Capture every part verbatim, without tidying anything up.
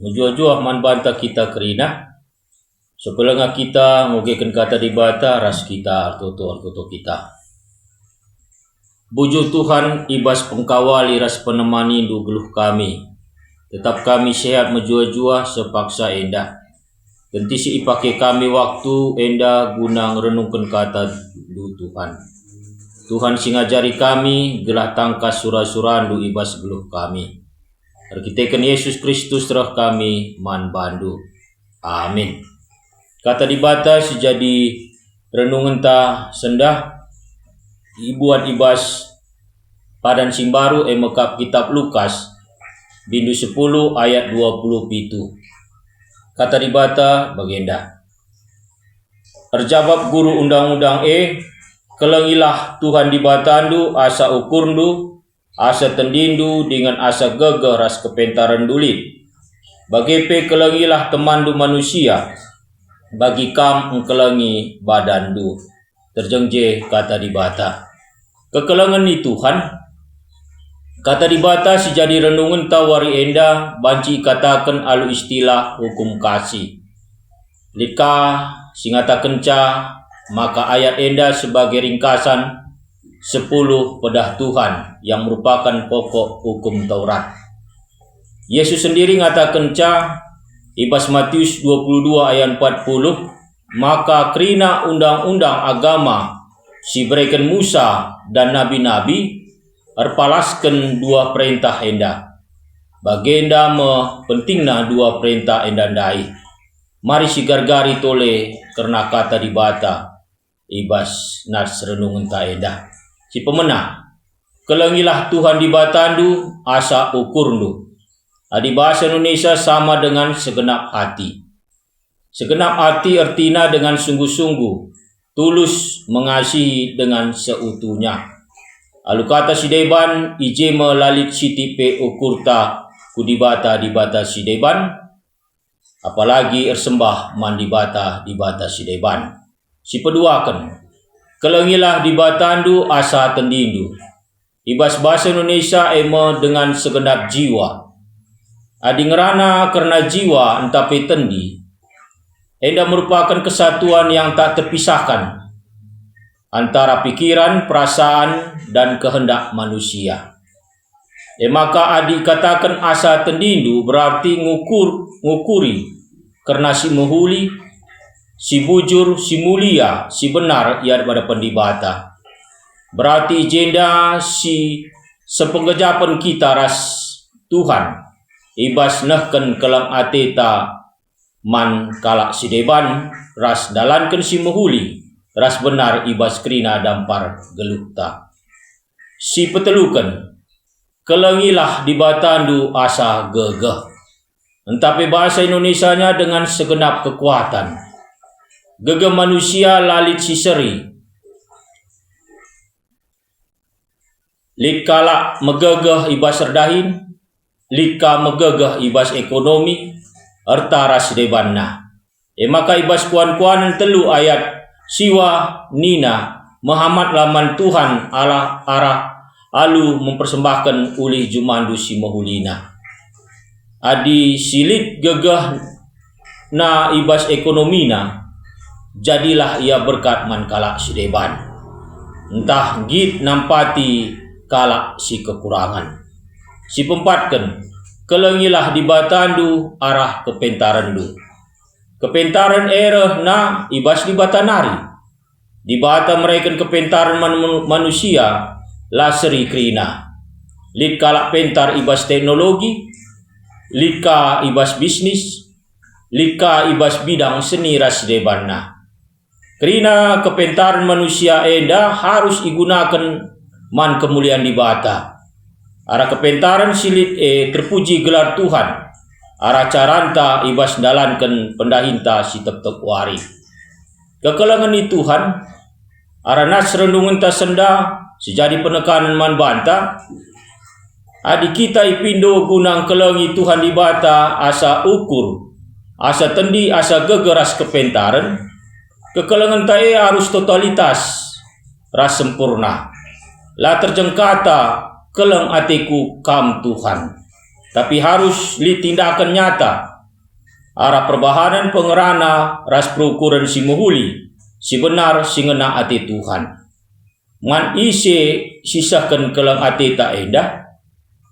Mejuah-juah man banta kita kerina, sepelenga kita ngogeken Kata Dibata ras kita ertoto-ertoto kita. Bujur Tuhan, i bas pengkawali ras penemanindu geluh kami. Tetap kami sehat mejuah-juah sepaksa enda. Kentisik ipake kami waktu enda guna ngerenungken KataNdu, Tuhan. Tuhan si ngajari kami, gelah tangkas sura-suraNdu i bas geluh kami. Erkiteken Yesus Kristus reh kami man baNdu. Amin. Kata Dibata si jadi renungenta sendah ibuat i bas padan si mbaru, e mekap kitap Lukas, bindu sepuluh ayat dua puluh pitu. Kata Dibata bagenda, erjabap guru undang-undang e, "Kelengilah Tuhan Dibatandu asa ukurndu, asa tendindu dingen asa gegeh ras kepentarenndu lit. Bage pe kelengilah temanndu manusia, bagi kam engkelengi badanndu." Terjeng je Kata Dibata. Kekelengen ni Tuhan, Kata Dibata si jadi renungenta wari enda banci ikataken alu istilah hukum kasih. Lit ka si ngatakenca maka ayat enda sebagai ringkasan sepuluh pedah Tuhan yang merupakan pokok Hukum Taurat. Yesus sendiri ngatakenca i bas Matius dua puluh dua ayat empat puluh, maka kerina undang-undang agama si ibereken Musa dan nabi-nabi erpalasken dua perentah enda. Bagenda me pentingna dua perentah enda ndai. Mari sigargari tole kerna Kata Dibata i bas nats renungenta enda. Si pemena, "Kelengilah Tuhan Dibatandu asa ukurndu." Adi bahasa Indonesia sama dengan segenap hati. Segenap hati ertina dengan sungguh-sungguh, tulus mengasihi dengan seutuhnya. Alu kata si deban, i je me la lit sitik pe ukurta ku dibata-dibata si deban, apalagi ersembah man dibata-dibata si deban. Sipeduaken, kelengilah Dibatandu asa tendindu. I bas bahasa Indonesia e me dengan segenap jiwa. Adi ngerana kerna jiwa ntah pe tendi, enda merupakan kesatuan yang tak terpisahkan antara pikiran, perasaan, dan kehendak manusia. E maka adi ikataken asa tendindu berarti ngukur, ngukuri kerna si mehuli, si bujur, si mulia, si benar i hadapan Dibata. Berarti i jenda si sepengejapen kita ras Tuhan i bas nehken keleng ateta man kalak si deban ras ndalanken si mehuli ras benar i bas kerina dampar geluhta. Si peteluken, kelengilah Dibatandu asa gegeh. Ntah pe bahasa Indonesianya dengan segenap kekuatan. Gegeh manusia la lit si seri. Lit kalak megegeh i bas erdahin, lit ka megegeh i bas ekonomi, erta ras debanna. E maka i bas Kuan-kuanen telu ayat siwa nina, "Mehamatlah man Tuhan Allah arah alu mempersembahken ulih jumandu si mehulina." Adi si lit gegehna i bas ekonomina, jadilah ia berkat man kalak si deban, ntah nggit nampati kalak si kekurangen. Si peempatken, kelengilah Dibatandu arah kepentarenndu. Kepentaren e rehna i bas Dibata nari. Dibata mereken kepentaren man-, manusia la seri kerina. Lit kalak pentar i bas teknologi, lit ka i bas bisnis, lit ka i bas bidang seni ras debanna. Kerina kepentaren manusia enda harus igunaken man kemulian Dibata. Arah kepentaren si lit e terpuji gelar Tuhan, arah caranta i bas ndalanken pendahinta si tep-tep wari. Kekelengen ni Tuhan, arah nats renungenta senda si jadi penekanen man banta, adi kita ipindo guna ngkelengi Tuhan Dibata asa ukur, asa tendi, asa gegeh ras kepentaren, kekelengenta e arus totalitas ras sempurna. La terjeng kata, "Keleng ateku Kam, Tuhan," tapi harus lit tindaken nyata, arah perbahanen pengerana ras perukuren si mehuli, si benar, si ngena ate Tuhan. Man ise sisehken keleng ateta enda?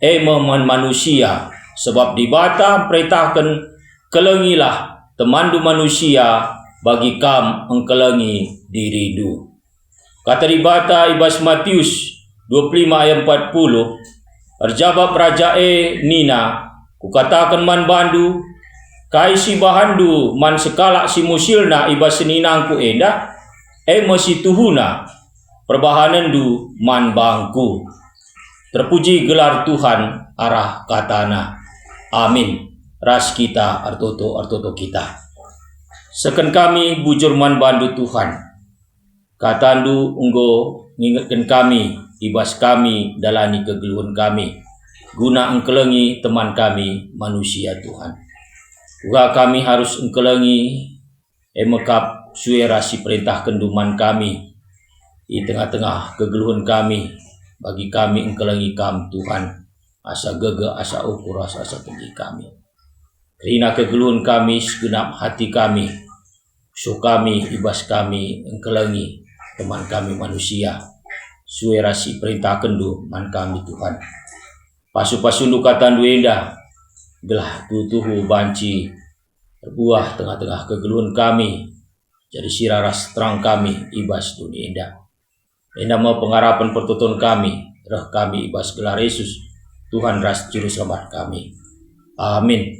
E me man manusia, sebab Dibata mperentahken, "Kelengilah temanndu manusia, bagi kam engkelengi dirindu." Kata Dibata i bas Matius dua puluh lima ayat empat puluh, erjabap raja e nina, "Kukataken man bandu, kai si bahanndu man sekalak si musilna i bas seninangku enda, e me si tuhuna perbahanenndu man bangku." Terpuji gelar Tuhan arah katana. Amin. Ras kita ertoto-ertoto kita. Seken kami bujur man bandu, Tuhan. Katandu enggo ngingetken kami i bas kami ndalani kegeluhen kami, guna engkelengi teman kami manusia, Tuhan. Kuga kami harus engkelengi, e me kap sue ras si perentahkenndu man kami i tengah-tengah kegeluhen kami, bagi kami engkelengi Kam, Tuhan, asa gegeh, asa ukur, ras asa tegi kami. Kerina kegeluhen kami, segenap hati kami, pusuh kami, i bas kami engkelengi teman kami manusia, sue ras si perentahkenndu man kami, Tuhan. Pasu-pasundu katandu enda, gelah tuhu-tuhu banci erbuah tengah-tengah kegeluhen kami, jadi sira ras terang kami i bas doni enda. Enda me pengarapen pertoton kami, reh kami i bas gelar Yesus, Tuhan ras Juru Selamat kami. Amin.